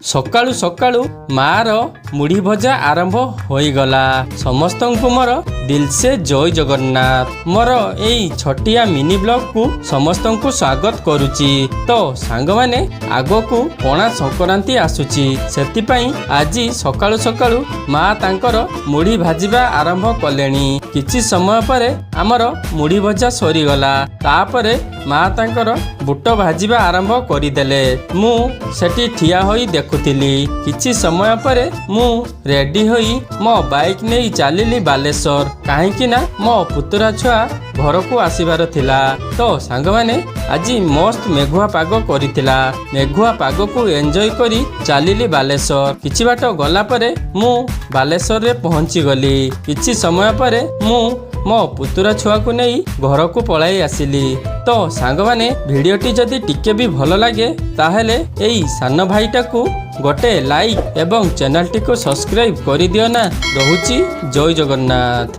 ସକାଳୁ ସକାଳୁ ମାର ମୁଢ଼ି ଭଜା ଆରମ୍ଭ ହୋଇଗଲା। ସମସ୍ତଙ୍କୁ ମୋର ଦିଲସେ ଜୟ ଜଗନ୍ନାଥ। ମୋର ଏଇ ଛୋଟିଆ ମିନି ବ୍ଲଗକୁ ସମସ୍ତଙ୍କୁ ସ୍ୱାଗତ କରୁଛି। ତ ସାଙ୍ଗମାନେ, ଆଗକୁ ପଣା ସଂକ୍ରାନ୍ତି ଆସୁଛି। ସେଥିପାଇଁ ଆଜି ସକାଳୁ ସକାଳୁ ମା ତାଙ୍କର ମୁଢ଼ି ଭାଜିବା ଆରମ୍ଭ କଲେଣି। କିଛି ସମୟ ପରେ ଆମର ମୁଢ଼ି ଭଜା ସରିଗଲା। ତାପରେ ମା ତାଙ୍କର ବୁଟ ଭାଜିବା ଆରମ୍ଭ କରିଦେଲେ। ମୁଁ ସେଠି ଠିଆ ହୋଇ ଦେଖୁଥିଲି। କିଛି ସମୟ ପରେ ମୁଁ ରେଡି ହୋଇ ମୋ ବାଇକ୍ ନେଇ ଚାଲିଲି ବାଲେଶ୍ୱର, କାହିଁକି ନା ମୋ ପୁତୁରା ଛୁଆ ଘରକୁ ଆସିବାର ଥିଲା। ତ ସାଙ୍ଗମାନେ, ଆଜି ମସ୍ତ ମେଘୁଆ ପାଗ କରିଥିଲା। ମେଘୁଆ ପାଗକୁ ଏନ୍ଜୟ କରି ଚାଲିଲି ବାଲେଶ୍ୱର। କିଛି ବାଟ ଗଲା ପରେ ମୁଁ ବାଲେଶ୍ୱରରେ ପହଞ୍ଚିଗଲି। କିଛି ସମୟ ପରେ ମୁଁ ମୋ ପୁତୁରା ଛୁଆକୁ ନେଇ ଘରକୁ ପଳାଇ ଆସିଲି। ତ ସାଙ୍ଗମାନେ, ଭିଡ଼ିଓଟି ଯଦି ଟିକେ ବି ଭଲ ଲାଗେ, ତାହେଲେ ଏଇ ସାନ ଭାଇଟାକୁ ଗୋଟେ ଲାଇକ୍ ଏବଂ ଚ୍ୟାନେଲଟିକୁ ସବସ୍କ୍ରାଇବ୍ କରିଦିଅ ନା। ରହୁଛି, ଜୟ ଜଗନ୍ନାଥ।